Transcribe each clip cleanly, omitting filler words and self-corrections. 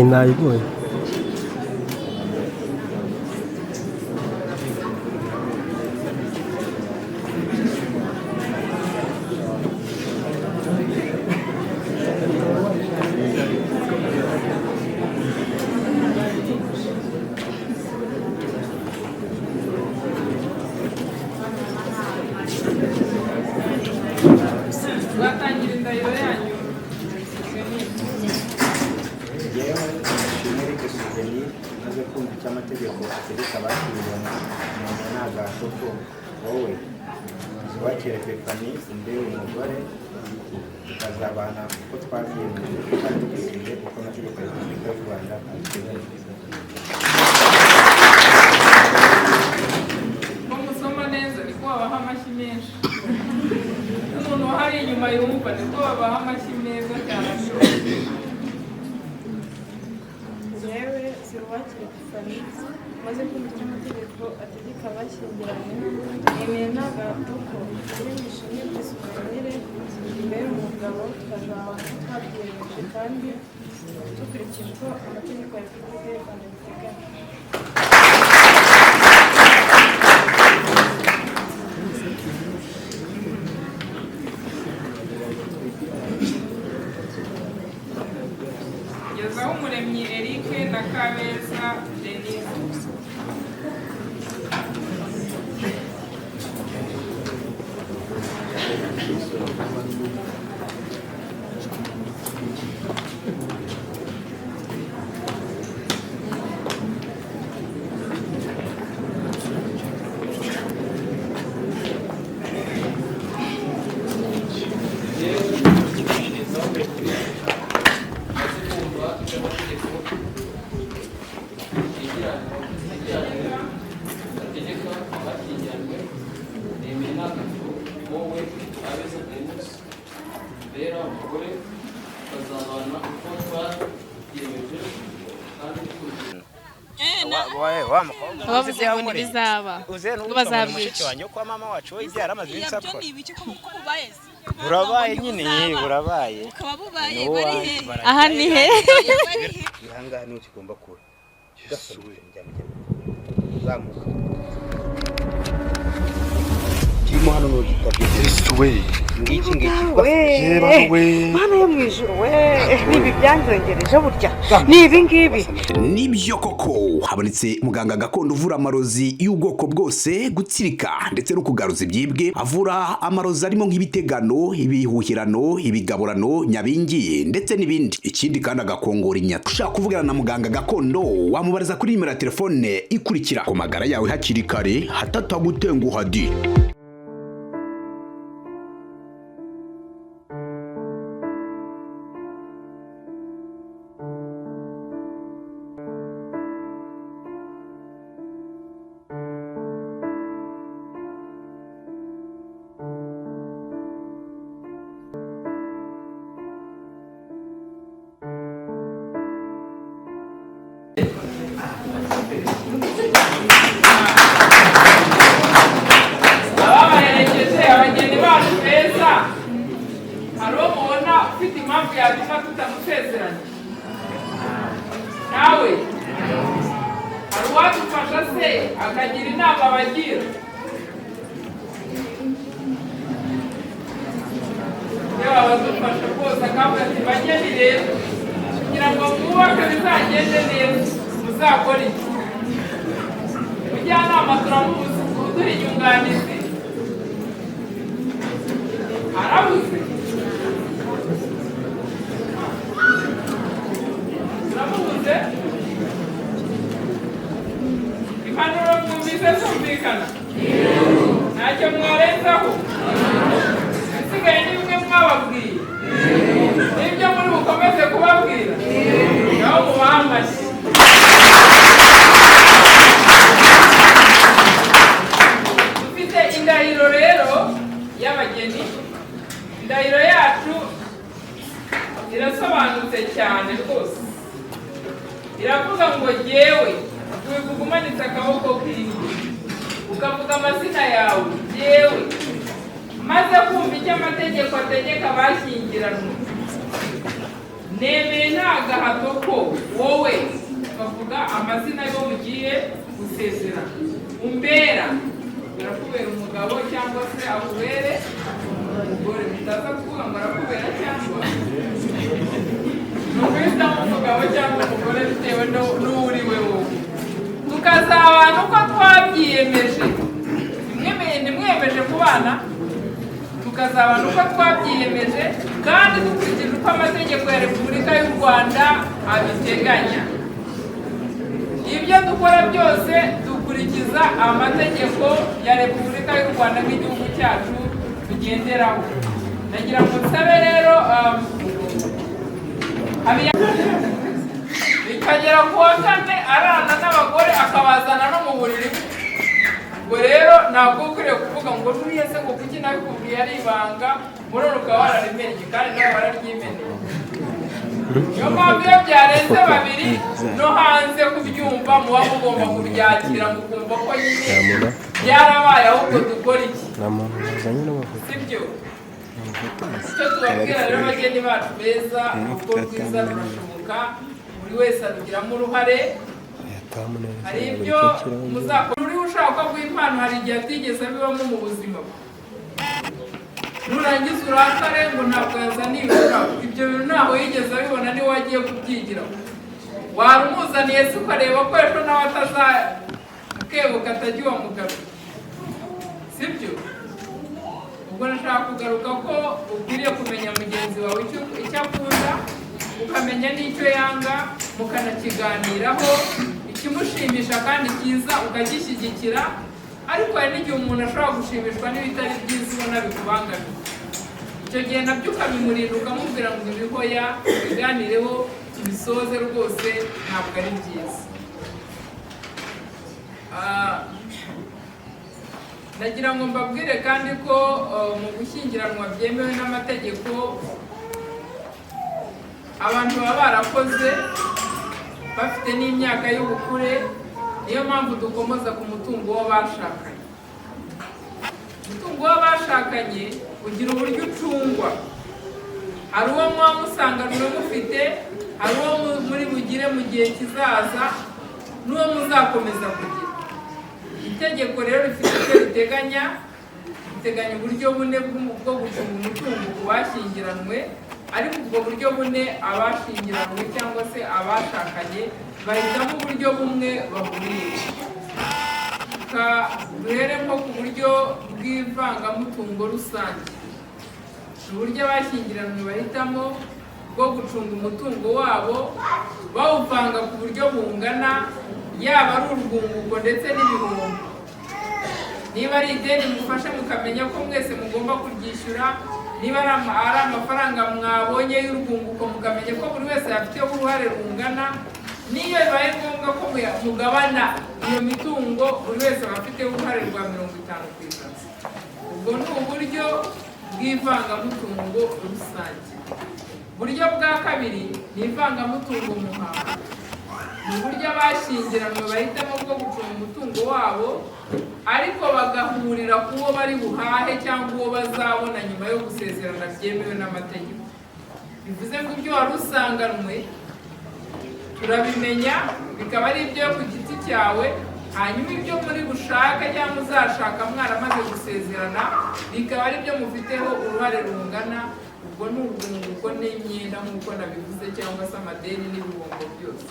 Nayibonye. Batangira indahiro yanyu. Yewe Nshimwe Eric Suveni, maze kumva icyo amategeko ategeka abashyingiranywe, umuntu nta gahato ko wowe Uwakira Epifani umbere umugore, tukazabana uko twabyiyemeje kandi dukurikije uko amategeko ya Repubulika y'u Rwanda abiteganya. Ko musoma neza niko babaha amashyi menshi. Umuntu uhari inyuma yumva niko babaha amashyi meza cyane aryoshye. Njyewe Ziruwakira Epifani, maze kumva icyo amategeko ategeka abashyingiranywe, nemeye nta gahato ko uri Nishimwe Souvenir mbere umugabo, tukazabana uko twabyiyemeje kandi dukurikije uko amategeko ya Repubulika y'u Rwanda abiteganya. Gezaho Umuremyi Eric na Kabeza Denise. Maze kumva icyo amategeko ategeka abashyingiranywe, nemeye nta gahato wowe Kabeza Denise mbera umugore, tukazabana uko twabyiyemeje kandi dukurikije Bavuze ngo ntibizaba, ngo bazabyica. Mushiki wanjye wo kwa mama wacu we ibyara amaze iminsi Ibyo akora. ni ibiki ko bubaye se? Burabaye nyine, burabaye. Bukaba bubaye. Ni Bari uwawe. he? Aha ni he? Bari he? Ihangaha niho kigomba kuba. Uzamuka kirimo hano n'ugitabye. Yesu we! Ngiki ngiki. Yeba we! Mana yo mu ijuru we, ni ibi byanzongereje burya, ni ibi ngibi. Nibyo koko, habonetse muganga gakondo uvura amarozi y'ubwoko bwose, gutsirika ndetse no kugaruza ibyibwe. Avura amarozi arimo nk'ibitegano, ibihuhirano, ibigaburano, nyabingi ndetse n'ibindi. Ikindi kandi agakongora inyata. Ushaka kuvugana na muganga gakondo wamubariza kuri nimero ya telefone ikurikira. Ku magara yawe hakiri kare hatatagutenguha di. Ababaherekeje, abageni bacu beza, hari uwo mubona ufite impamvu yatuma tutamusezeranya? Nawe hari uwadufasha se akagira inama abagira? Iyo abadufasha rwose akavuga ati: "Bageni rero, kugira ngo mwubake bizagende neza, muzakore iki?" Mujyanama turamubuze uduha inyunganizi, arabuze, turamubuze. Impanuro mwumvise zumvikana? Ntacyo mwarenzaho? Isigaye ni bimwe mwababwiye n'ibyo muri bukomeze kubabwira. Naho mubahe amashyi. Dufite indahiro rero y'abageni. Indahiro yacu irasobanutse cyane rwose. Iravuga ngo: "Jyewe", wivuga umanitse akaboko k'indyo, ukavuga amazina yawe, "Jyewe, maze kumva icyo amategeko ategeka abashyingiranwe, nemeye nta gahato ko wowe n'uri we wowe, tukazabana uko twabyiyemeje. Ntimwiyemeje kubana? Tukazabana uko twabyiyemeje kandi dukurikije uko amategeko ya Repubulika y'u Rwanda abiteganya. Ibyo dukora byose dukurikiza amategeko ya Repubulika y'u Rwanda nk'igihugu cyacu tugenderaho. Ndagira ngo nsabe rero bikagera ku wa kane arana n'abagore, akabazana no mu buriri. Ubwo rero ntabwo ukwiriye kuvuga ngo nuriye se, ngo kuki nabikubwiye ari ibanga, muri ukaba wararimennye kandi nawe wararyimeneye. Niyo mpamvu iyo byarenze babiri no hanze kubyumva, muba mugomba kubyakira, mukumva ko nyine byarabaye, ahubwo dukora iki? Sibyo? Icyo tubabwira rero, bageni bacu beza, urugo rwiza rurashoboka, buri wese abigiramo uruhare. Hari ibyo muzakora. Uriho ushaka guha impano, hari igihe atigeze abibamo mu buzima bwe. Nurangiza urakare ngo ntabwo yazaniye ururabo. Ibyo bintu ntaho yigeze abibona, niwe wagiye kubyigiraho. Warumuzaniye se, ukareba ko ejo nawe atazakebuka atajya uwo mugabo, sibyo? Ubwo nashaka kugaruka ko ukwiriye kumenya mugenzi wawe icyo akunda, ukamenya n'icyo yanga, mukanakiganiraho. Ikimushimisha kandi cyiza ukagishyigikira. Ariko hari n'igihe umuntu ashobora gushimishwa n'ibitari byiza ubona bikubangamiye. Icyo gihe nabyo ukabimurinda, ukamubwira ngo ibihoya tubiganireho tubisoze, rwose ntabwo ari byiza. Ndagira ngo mbabwire kandi ko mu gushyingiranwa byemewe n'amategeko, abantu baba barakoze bafite n'imyaka y'ubukure. Niyo mpamvu dukomoza ku mutungo w'abashakanye. Umutungo w'abashakanye ugira uburyo ucungwa. Hari uwo muba musanganwe mufite, hari uwo muri bugire mu gihe kizaza, n'uwo muzakomeza kugira. Itegeko rero rifite icyo riteganya. Riteganya uburyo bune bwo gucunga umutungo ku bashyingiranwe. Ariko ubwo buryo bune, abashyingiranwe cyangwa se abashakanye bahitamo uburyo bumwe bahuriyeho. Duhere nko ku buryo bw'ivangamutungo rusange. Ni uburyo abashyingiranwe bahitamo bwo gucunga umutungo wabo, bawuvanga ku buryo bungana, yaba ari urwunguko ndetse n'ibihombo. Niba ari ideni mufashe, mukamenya ko mwese mugomba kuryishyura. Niba ari amafaranga mwabonye y'urwunguko, mukamenya ko buri wese afiteho uruhare rungana. N'iyo bibaye ngombwa ko mugabana iyo mitungo, buri wese aba afiteho uruhare rwa 50%. Ubwo ni uburyo bw'ivangamutungo rusange. Uburyo bwa kabiri ni ivangamutungo muhango. Ni uburyo abashyingiranwe bahitamo bwo gucunga umutungo wabo, ariko bagahurira ku wo bari buhahe cyangwa uwo bazabona nyuma yo gusezerana byemewe n'amategeko. Bivuze ngo ibyo wari usanganwe turabimenya, bikaba ari ibyo ku giti cyawe, hanyuma ibyo muri bushake cyangwa muzashaka mwaramaze gusezerana bikaba ari byo mufiteho uruhare rungana. Ubwo ni urwunguko n'imyenda nk'uko nabivuze, cyangwa se amadeni n'ibihombo byose.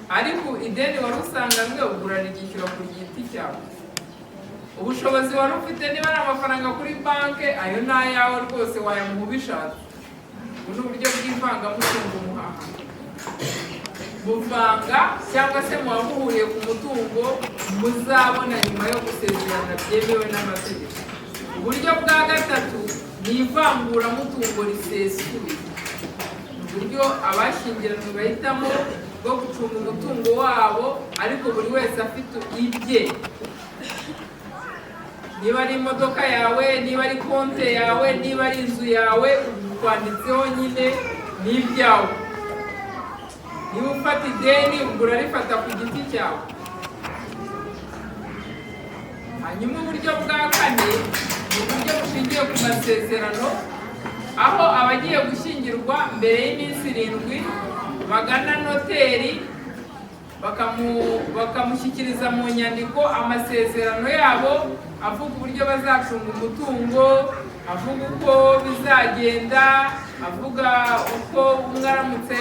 Ariko ideni wari usanganwe ubwo urariryishyura ku giti cyawe. Ubushobozi wari ufite, niba ari amafaranga kuri banki, ayo ni ayawe rwose, wayamuha ubishatse. Ubu ni uburyo bw'ivangamutungo muhaha. Muvanga cyangwa se muba muhuriye ku mutungo muzabona nyuma yo gusezerana byemewe n'amategeko. Uburyo bwa gatatu ni ivanguramutungo risesuye. Ni uburyo abashyingiranwe bahitamo bwo gucunga umutungo wabo, ariko buri wese afite ibye. Niba ari imodoka yawe, niba ari konte yawe, niba ari inzu yawe, kwanditseho nyine ni ibyawe. Niba ufata ideni, ubwo urarifata ku giti cyawe. Hanyuma uburyo bwa kane ni uburyo bushingiye ku masezerano, aho abagiye gushyingirwa mbere y'iminsi 7 bagana noteri, bakamushyikiriza mu nyandiko amasezerano yabo avuga uburyo bazacunga umutungo, avuga uko bizagenda, avuga uko umwe aramutse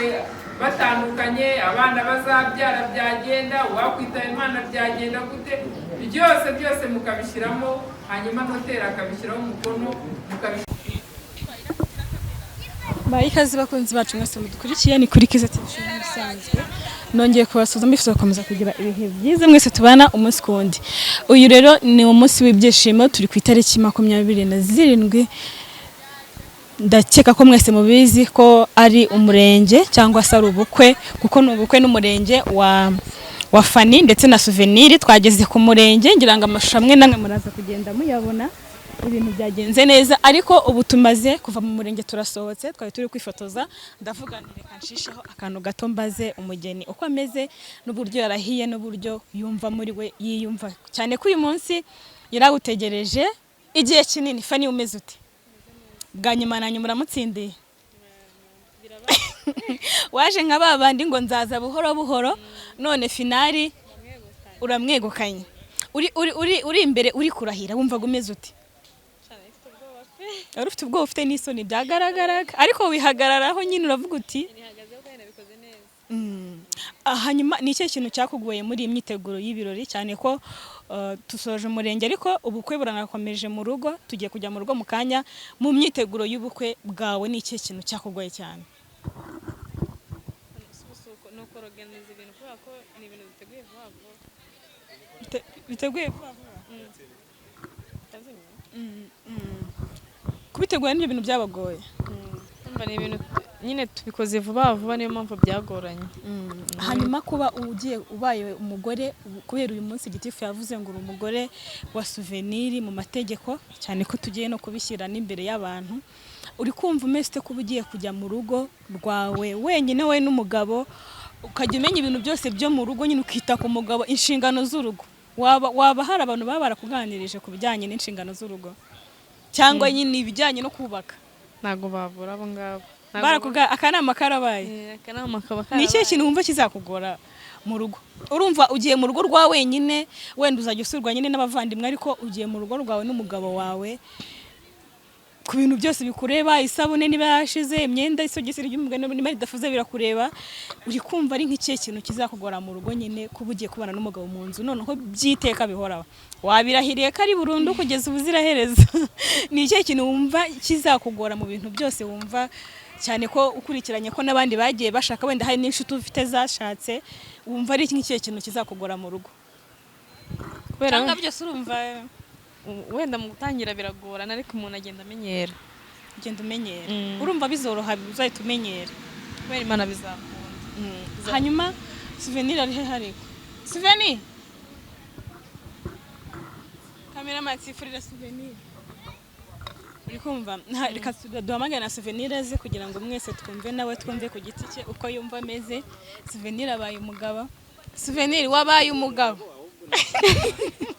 Batandukanye, abana bazabyara byagenda, uwakwitaba Imana byagenda gute, byose byose mukabishyiramo, hanyuma noteri akabishyiraho umukono, mukabishyira. Bayi ikaze bakunzi bacu mwese mudukurikiye, ni kuri Kiza TV nk'ibisanzwe. Nongeye kubasuhuza, mbifuza gukomeza kugira ibihe byiza mwese tubana umunsi ku wundi. Uyu rero ni umunsi w'ibyishimo, turi ku itariki 27. Ndakeka ko mwese mubizi ko ari umurenge cyangwa se ari ubukwe, kuko ni ubukwe n'umurenge wa Fani ndetse na Souvenir. Twageze ku murenge, ngira ngo amashusho amwe namwe muraza kugenda muyabona, ibintu byagenze neza. Ariko ubu tumaze kuva mu murenge, turasohotse, twari turi kwifotoza, ndavuga nti reka nshisheho akantu gato mbaze umugeni uko ameze n'uburyo yarahiye n'uburyo yumva muri we yiyumva, cyane ko uyu munsi yarawutegereje igihe kinini. Fani, umeze ute? Bwa nyuma na nyuma uramutsindiye, waje nka ba bandi ngo nzaza buhoro buhoro, none finally uramwegukanye. Uri imbere, uri kurahira, wumvaga umeze ute? Wari ufite ubwoba, ufite n'isoni, byagaragaraga, ariko wihagararaho nyine uravuga uti. Hanyuma ni ikihe kintu cyakugoye muri iyi myiteguro y'ibirori, cyane ko dusoje umurenge ariko ubukwe buranakomeje mu rugo, tugiye kujya mu rugo mu kanya? Mu myiteguro y'ubukwe bwawe, ni ikihe kintu cyakugoye cyane? Ni ukoroganiza ibintu, kubera ko ni ibintu biteguye vuba vuba. Biteguye vuba vuba. Kubitegura nibyo bintu byabagoye? Urumva ni ibintu nyine tubikoze vuba vuba, niyo mpamvu byagoranye. Hanyuma kuba ugiye ubaye umugore, kubera uyu munsi gitifu yavuze ngo uri umugore wa Souvenir mu mategeko, cyane ko tugiye no kubishyira n'imbere y'abantu, uri kumva umeze ute kuba ugiye kujya mu rugo rwawe wenyine, wowe n'umugabo, ukajya umenya ibintu byose byo mu rugo nyine, ukita ku mugabo, inshingano z'urugo? Waba hari abantu baba barakuganirije ku bijyanye n'inshingano z'urugo cyangwa nyine ibijyanye no kubaka? Ntabwo bavura abo ngabo. Ntabwo. Akanama karabaye? Akanama kaba Ni ikihe karabaye. kintu wumva kizakugora mu rugo? Urumva ugiye mu rugo rwa wenyine, wenda uzajya usurwa nyine n'abavandimwe, ariko ugiye mu rugo rwawe n'umugabo wawe, ku bintu byose bikureba, isabune niba yashize, imyenda, isogisi ry'umugani niba ridafuze birakureba. Uri kumva ari nk'ikihe kintu kizakugora mu rugo nyine, kuba ugiye kubana n'umugabo mu nzu noneho by'iteka bihoraho, wabirahiriye ko ari burundu kugeza ubuziraherezo? Ni ikihe kintu wumva kizakugora mu bintu byose wumva, cyane ko ukurikiranye ko n'abandi bagiye bashaka, wenda hari n'inshuti ufite zashatse, wumva ari nk'ikihe kintu kizakugora mu rugo? Kubera Cyangwa byose urumva wenda mu gutangira biragorana, ariko umuntu agenda amenyera. Ugenda umenyera. Mm. Urumva bizoroha, uzahita umenyera. Kubera Imana bizakunda. Hanyuma Souvenir ari he? Hariko Souvenir, cameraman, sifurira Souvenir. Uri kumva? Reka duhamagare na Souvenir aze, kugira ngo mwese twumve nawe, twumve ku giti cye uko yumva ameze. Souvenir abaye umugabo. Souvenir, wabaye umugabo.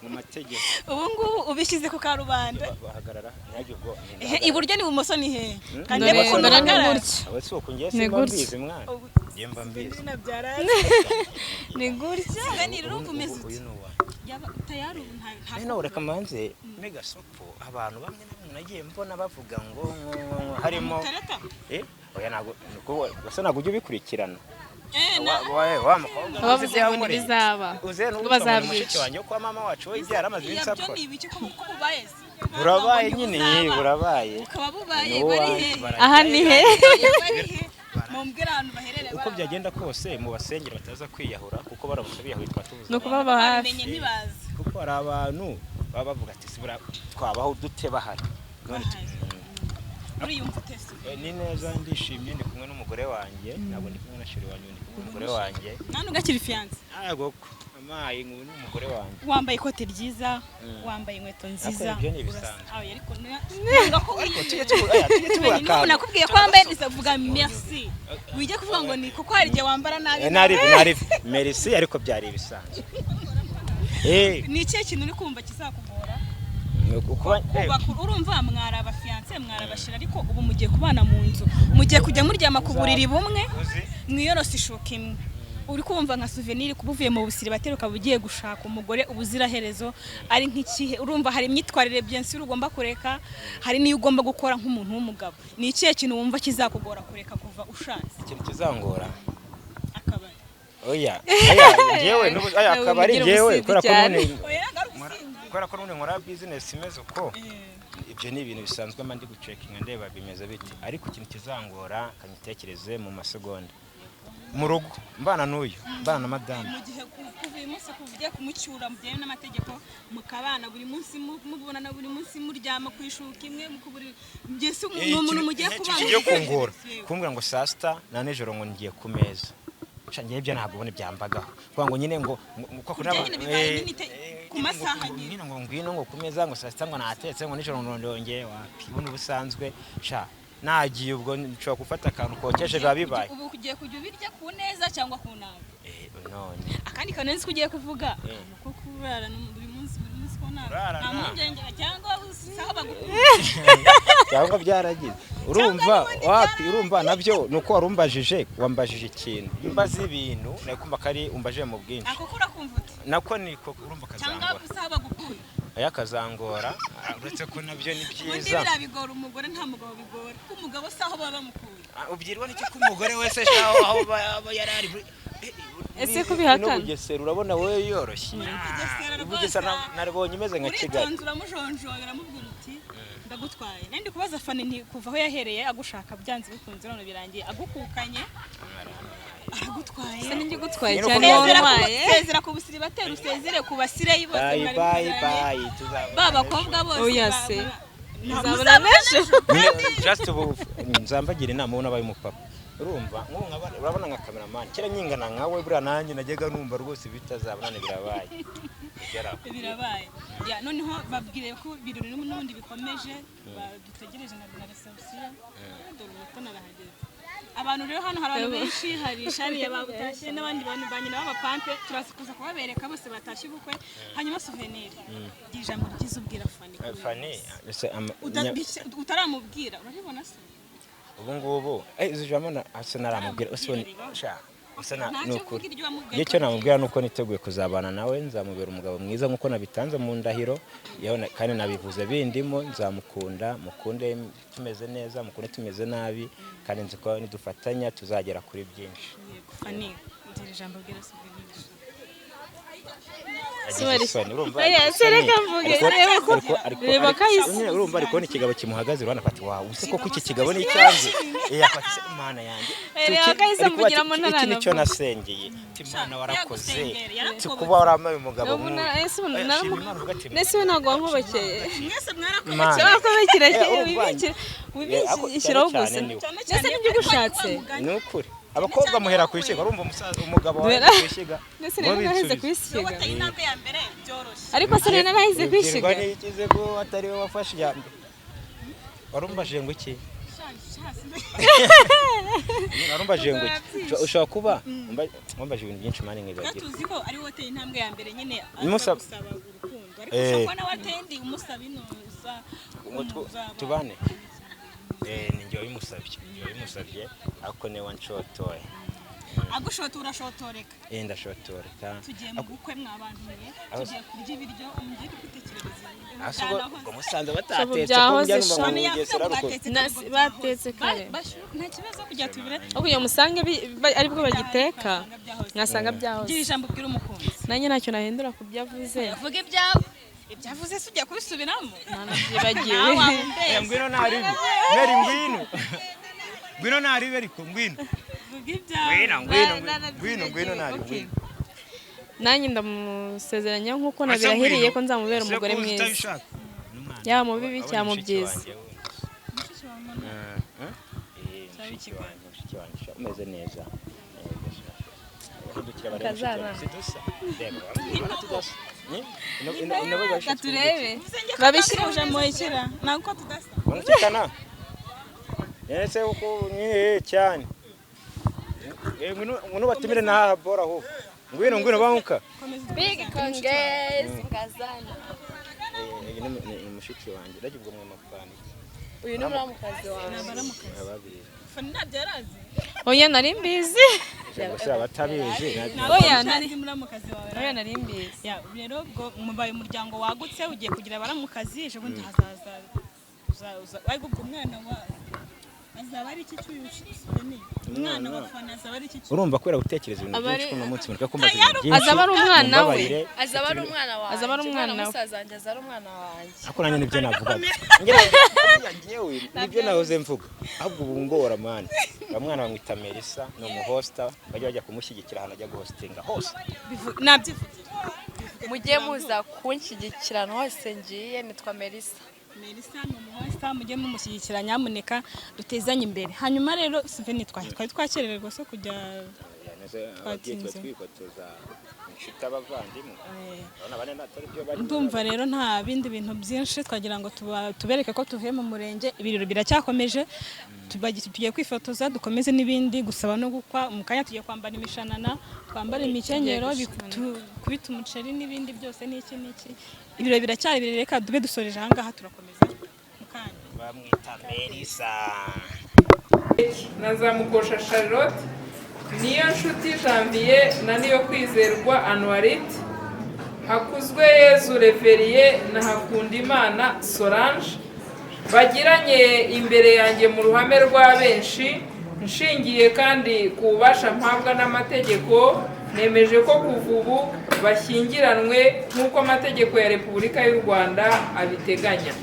Mu mategeko. Ubu ngubu ubishyize ku karubanda. Bahagarara ntihagire ubwoba. Ehe, iburyo n'ibumoso ni hehe? Kandi Dore ndebe ukuntu dore ni uhagarara. gutya. Abo si uku, ngiye Ni simba gutya. mbizi mwana, ngiye mba mbizi. Ni gutya. Souvenir, urumva umeze ute? Uyu ni uwanjye. Yaba tayari ubu nta None reka manze mega sopo, abantu bamwe na bamwe nagiye mbona bavuga ngo harimo Tarata. Oya, ntabwo nuko gusa, ntabwo ujya ubikurikirana. Eh, na Wa mukobwa Bavuze ngo ntibizaba, uze ngo n'ubu bazabyica. Mushiki wanjye wo kwa mama wacu we ibyara amaze iminsi Yabyo akora. ni ibiki ko bubaye se? Burabaye nyine, burabaye. Bukaba bubaye. Ni Bari uwanjye, hehe? barajya. Aha ni he? Bari he? Mumbwire ahantu baherereye. Uko byagenda kose mu basengera bataza kwiyahura, kuko baramutse biyahuye twatubuze. Ni ukubaba hafi. Babimenye ntibazi. Kuko hari abantu baba bavuga ati sibura twabaho dute bahari none. Uriyumva ute se? Ni neza, ndishimye, ndi kumwe n'umugore wanjye, ntabwo ndi kumwe na chéri wanjye, ndi kumwe n'umugore wanjye. Nta nubwo akiri fiancé. Ntabwo amayi ngo ni umugore wanjye. Wambaye ikote ryiza, wambaye inkweto nziza. Ariko ibyo ni ibisanzwe. Urasa- Ah, ariko nanga ko Ariko tujye tubura n'ubu akantu. nakubwiye ko wambaye neza, vuga merci. Wijye kuvuga ngo ni kuko hari igihe wambara nabi. Nari merci, ariko byari ibisanzwe. Ni ikihe kintu uri kumva kizakugora Kuba kubaka? Urumva mwari abafiancé, mwari abachéri, ariko ubu mugiye kubana mu nzu, mugiye kujya muryama ku buriri bumwe, uzi mwiyorose ishuka imwe. Uri kumva nka Souvenir, kuba uvuye mu busiribateri ukaba ugiye gushaka umugore ubuziraherezo, ari nk'ikihe? Urumva hari imyitwarire bien sûr ugomba kureka, hari n'iyo ugomba gukora nk'umuntu w'umugabo. Ni ikihe kintu wumva kizakugora kureka kuva ushatse? Ikintu kizangora Oya, oya, njyewe oya, Ntabwo akaba ari mugira njyewe ubusinzi kubera ko cyane. n'ubundi Oya, ntabwo ari ubusinzi. Kubera ko n'ubundi nkora business imeze uko, ibyo ni ibintu bisanzwe mba ndi gucekinga ndeba bimeze bite. Ariko ikintu kizangora, kanyitekereze mu masegonda, mu rugo mbana n'uyu, mbana na madamu. Mu gihe kuva uyu munsi, kuva ugiye kumucyura byemewe n'amategeko, mukabana buri munsi, mubonana buri munsi, muryama ku ishuka imwe, mukuburi mbese ni umuntu mugiye kubana. Kigiye kungora kumbwira ngo saa sita na nijoro ngo ngiye ku meza. Sha, njyewe ibyo ntabwo ubundi byambagaho, kuvuga ngo nyine ngo Kurya nyine bibaye nyine ku masaha ngo nyine. Nyine ngo ngwino ngo ku meza ngo saa sita ngo natetse ngo nijoro ngo ndongeye, wapi. Ubundi ubusanzwe sha nagiye, ubwo nshobora gufata akantu kokeje, biba bibaye. Ubu ugiye kujya ubirya ku neza cyangwa ku nabi? None Akandi kantu nzi ko ugiye kuvuga ni uko kurarana buri munsi, buri munsi ko nta Kurarana. nta mpungenge cyangwa usaho bagukunda. Cyangwa byaragize, urumva, wapi. Urumva nabyo ni uko warumbajije, wambajije ikintu, iyo umbaza ibintu nakumva ko ari umbajije mu bwinshi. Ako ko urakumva uti Nako niko urumva cyangwa kazangora. usaho bagukunda. Aya kazangora, uretse ko nabyo ni Ubundi byiza. biriya bigora umugore, nta mugabo bigora, kuko umugabo si aho baba bamukuye. Ah, ubwirwa n'icyo ko umugore wese shaho aho aba yari ari Ese ko ubihakana? No Bugesera urabona wowe yoroshye. Bugesera rwose. Bugesera naribonye imeze nka Kigali. Uritonze, uramujonjora, uramubwira uti ndagutwaye. Nari ndi kubaza Fani nti kuva aho yahereye agushaka, byanze bikunze none birangiye agukukanye, aragutwaye. Se ninjye ugutwaye Nyine cyane uko wowe Usezera ku- untwaye? Usezera ku busiribateri, usezere ku basireyi bose Bye mwari bye. muziranye. Bye, tuzabona Ba bakobwa bose Oya se. Muzabona Muzabona ejo. Nyine, just ubu nzambagira inama ubona abaye umupapa. Urumva nk'ubu urabona nka kameramani, kera nyingana nkawe, buriya nanjye najyaga numva rwose bitazaba, none birabaye. Bigeraho. Birabaye. Ya, noneho babwire ko ibirori n'ubundi bikomeje, dutegereje na reception. Dore umutoni arahageze. Abantu rero hano hari abantu benshi, hari shariya babutashye n'abandi bantu ba nyina b'abapampe, turaza kuza kubabereka bose batashye ubukwe. Hanyuma Souvenir, gira ijambo ryiza ubwira Fani. Fani ese Utaramubwira, urabibona se? Ubu ngubu izi jambo na asa naramubwira use sha usa na Ntacyo ni ukuri. uvuga iryo wamubwiye. Icyo namubwira ni uko niteguye kuzabana nawe, nzamubera umugabo mwiza nk'uko nabitanze mu ndahiro yewe kandi nabivuze bindimo. Nzamukunda, mukunde tumeze neza, mukunde tumeze nabi, kandi nzi ko nidufatanya tuzagera kuri byinshi. Yego, Fani, gira ijambo ubwira Souvenir. Agize isoni, urumva? Oya, Agize se isoni. reka mvuge, reba reba ko ahise- Nyine urumva ari kubona ikigabo kimuhagaze iruhande, afata wawe use koko iki kigabo ni icyanjye. Afata se, Imana yanjye. Reba ko ahise Ari kuvuga ati, amvugiramo iki nicyo ntaranavuga. nasengeye. Ati, Imana warakoze. Yagusengera, yarakobotse. Kuba waramaye umugabo Ubu nk'uyu. ese ubu Oya, shima Imana uvuga ati, Nese we ntabwo wankobokeye? Mwese mwarakoze. Imana. Wakobokera Urumva ariko wibishyiraho cyane gusa. cyane niwe. Cyane Nese cyane nibyo ugushatse? Ni ukuri abakobwa muhera ku ishyiga. Urumva umusaza, umugabo wawe Duhera- ku ishyiga. Nese rero naheze ku Iyo ishyiga. wateye intambwe ya mbere byoroshye. Ariko se rero naheze ku ishyiga. Ubwirwa n'ikize ko atari we wafashe iya mbere? Warumbajije ngo iki? Warumbajije ngo iki? Ushobora kuba wambajije ibintu byinshi mani nkibagira. Tuzi ko ari wowe wateye intambwe ya mbere nyine aza gusaba urukundo, ariko ushobora kuba nawe wateye indi umusaba inoza. Ngo tubane. Ni njye wabimusabye, ni njye wabimusabye, ariko niwe wanshotoye. Agushotora urashotoreka. Ndashotoreka. Tugiye mu bukwe mwabantu mwe, tugiye kurya ibiryo, mugiye kwitekerereza. Hasi ubwo musanze batatetse ko byahoze njya numva sha. ngo mu Bugesera ari uko. Batetse kare. Nta kibazo kujya tubire. Aho kugira ngo musange aribwo bagiteka, mwasanga byahoze. Gira ijambo ubwira umukunzi. Nanjye ntacyo nahindura ku byo avuze. Vuga ibyawe, ibyo avuze se ujya kubisubiramo? Ntanabyibagiwe. Nawe waba Ngwino ntaribe Meri, ngwino, ngwino ntaribe, ariko ngwino. Vuga ibyawe. Ngwino, ngwino, ngwino, ngwino ntaribe, ngwino. Nanjye ndamusezeranya nk'uko nabirahiriye ko nzamubera umugore mwiza, yaba mu bibi cyangwa mu byiza. Mushiki wanjye, mushiki wanjye sha, umeze neza. Hindukira barebe mushiki wanjye. Si dusa? Reba, urabona tudasa? Ni? Ino Reka turebe Babishyire ujamo ikira ntabwo tudasa. Unachekana? Ese uko ni cyane. Ngwino, ngwino batumire na haha bora ho. Ngwino, ngwino banguka. Big congrats ngazana. Ni mushiki wanjye. Ndaje ubwo mwe mapfana iki? Uyu ni muramukazi wanjye. Ababiri. Fani ntabyo yarazi. Oya, nari mbizi. Ngo se abatabizi. Oya, nari Nari muramukazi wawe. Oya, nari mbizi. Ya, rero ubwo mubaye umuryango wagutse, ugiye kugira abaramukazi, ejo bundi hazaza ariko ubwo umwana wa Azaba ari iki cy'uyu Souvenir? Umwana wa Fana azaba ari iki cy'uyu? Urumva, kubera gutekereza ibintu Aba byinshi ari- kuri uno munsi, mureka kumbaza ibintu byinshi. Azaba ari umwana we. Mumbabarire. Azaba ari umwana wanjye. Azaba ari umwana we. Musaza wanjye azaba ari umwana wanjye. Ariko nanjye nibyo navugaga. Ngewe nibyo nahoze mvuga, ahubwo ubu ngora mwana, uriya mwana bamwita Melissa, ni umuhosta, bajya kumushyigikira ahantu ajya guhostinga hose. Nabyivugira. Mujye muza kunshyigikira ahantu hose ngiye, nitwa Melissa. Melissa ni umuhosta, mujye mumushyigikira nyamuneka, dutezanye imbere. Hanyuma rero Souvenir, twari twakererwa so kujya. Ababyeyi tuba Twatinze. twifotoza, inshuti, abavandimwe, urabona bane atari byo barimo. Ndumva rero nta bindi bintu byinshi, twagira ngo tubereke ko tuvuye mu murenge, ibirori biracyakomeje. Tugiye kwifotoza, dukomeze n'ibindi gusaba no gukwa. Mu kanya tugiye kwambara imishanana, twambara imikenyero, kubita umuceri n'ibindi byose n'iki n'iki. Ibirori biracyari birere, reka dube dusoreje ahangaha, turakomeza mu kanya. Bamwita Melissa. Na Nzamukosha Charlotte, Niyo Nshuti Janvier na Niyo Kwizerwa Anuarite, Hakuzwe Yezu Reveriye na Hakundimana Solange, bagiranye imbere yanjye mu ruhame rwa benshi. Nshingiye kandi ku bubasha mpabwa n'amategeko, nemeje ko kuva ubu bashyingiranwe nk'uko amategeko ya Repubulika y'u Rwanda abiteganya.